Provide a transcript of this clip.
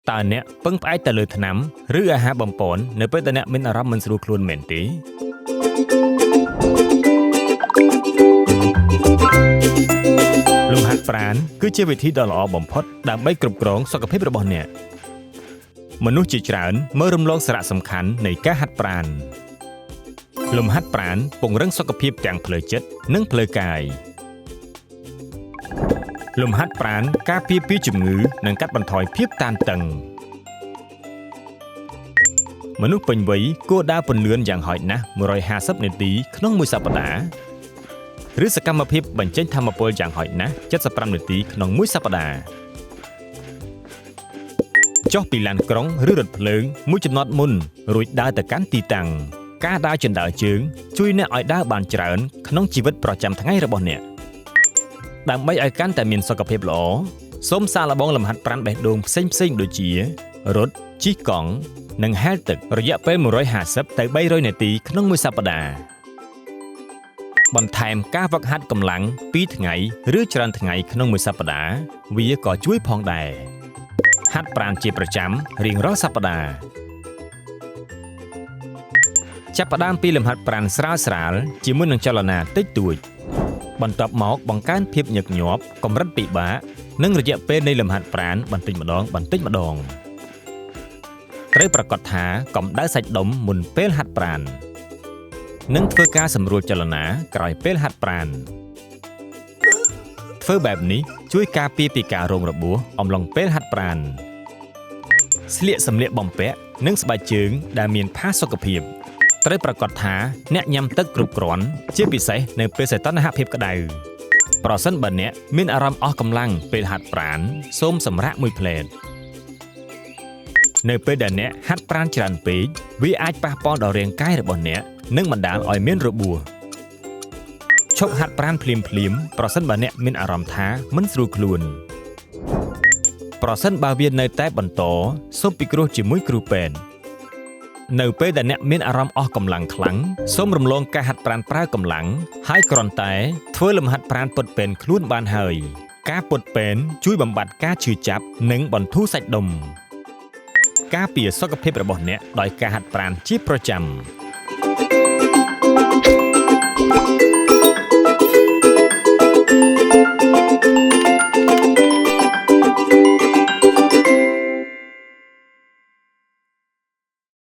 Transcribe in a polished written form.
តើអ្នកពឹងផ្អែកទៅលើថ្នាំឬអាហារបំប៉ននៅពេលដែលអ្នកមានអារម្មណ៍មិនស្រួលខ្លួនមែនទេលំហាត់ប្រាណគឺជាវិធីដ៏ល្អបំផុតដើម្បីគ្រប់គ្រងសុខភាពរបស់អ្នកមនុស្សជាច្រើនមើលរំលងសារៈសំខាន់នៃការហាត់ប្រាណលំហាត់ប្រាណពង្រឹងសុខភាពទាំងផ្លូវចិត្តនិងផ្លូវកាយលំហាត់ប្រាណការពារពីជំងឺនិងកាត់បន្ថយភាពតានតឹងមនុស្សពេញវ័យគួរដើរពន្លឿនយ៉ាងហោចណាស់150នាទីក្នុងមួយសប្តាហ៍ឬសកម្មភាពបញ្ចេញថាមពលយ៉ាងហោចណាស់75នាទីក្នុងមួយសប្តាហ៍ចុះពីឡានក្រុងឬរថភ្លើងមួយចំណតមុនរួចដើរទៅកាន់ទីតាំងការដើរជណ្ដើរជើងជួយអ្នកឲ្យដើរបានច្រើនក្នុងជីវិតប្រចាំថ្ងៃរបស់អ្នកដើម្បីឲ្យកាន់តែមានសុខភាពល្អសូមសាកល្បងលំហាត់ប្រាណបេះដូងផ្សេងៗដូចជារត់ជិះកង់និងហែលទឹករយៈពេល150ទៅ300នាទីក្នុងមួយសប្តាហ៍បន្ថែមការហ្វឹកហាត់កម្លាំង2ថ្ងៃឬច្រើនថ្ងៃក្នុងមួយសប្តាហ៍វាក៏ជួយផងដែរហាត់ប្រាណជាប្រចាំរៀងរាល់សប្តាហ៍ចាប់ផ្ដើមពីលំហាត់ប្រាណស្រាលៗជាមួយនឹងចលនាតិចតួចបន្ទាប់មកបង្កើនភាពញឹកញាប់កម្រិតពិបាកនិងរយៈពេលនៃលំហាត់ប្រាណបន្តិចម្ដងបន្តិចម្ដងត្រូវប្រាកដថាកម្ដៅសាច់ដុំមុនពេលហាត់ប្រាណនិងធ្វើការសម្រួលចលនាក្រោយពេលហាត់ប្រាណធ្វើបែបនេះជួយការពារពីការរងរបួសអំឡុងពេលហាត់ប្រាណស្លៀកសម្លៀកបំពាក់និងស្បែកជើងដែលមានផាសុកភាពត្រូវប្រាកដថាអ្នកញ៉ាំទឹកគ្រប់គ្រាន់ជាពិសេសនៅពេលសីតុណ្ហភាពក្តៅប្រសិនបើអ្នកមានអារម្មណ៍អស់កម្លាំងពេលហាត់ប្រាណសូមសម្រាកមួយភ្លែតនៅពេលដែលអ្នកហាត់ប្រាណច្រើនពេកវាអាចប៉ះពាល់ដល់រាងកាយរបស់អ្នកនិងបណ្ដាលឲ្យមានរបួសឈប់ហាត់ប្រាណភ្លាមៗប្រសិនបើអ្នកមានអារម្មណ៍ថាមិនស្រួលខ្លួនប្រសិនបើវានៅតែបន្តសូមពិគ្រោះជាមួយគ្រូពេទ្យនៅពេលដែលអ្នកមានអារម្មណ៍អស់កម្លាំងខ្លាំងសូមរំលងការហាត់ប្រាណប្រើកម្លាំងហើយគ្រាន់តែធ្វើលំហាត់ប្រាណពត់ពេនខ្លួនបានហើយការពត់ពេនជួយបំបត្តិការឈឺចាប់និងបន្ធូរសាច់ដុំការពារសុខភាពរបស់អ្នកដោយការហាត់ប្រាណជាប្រចាំ។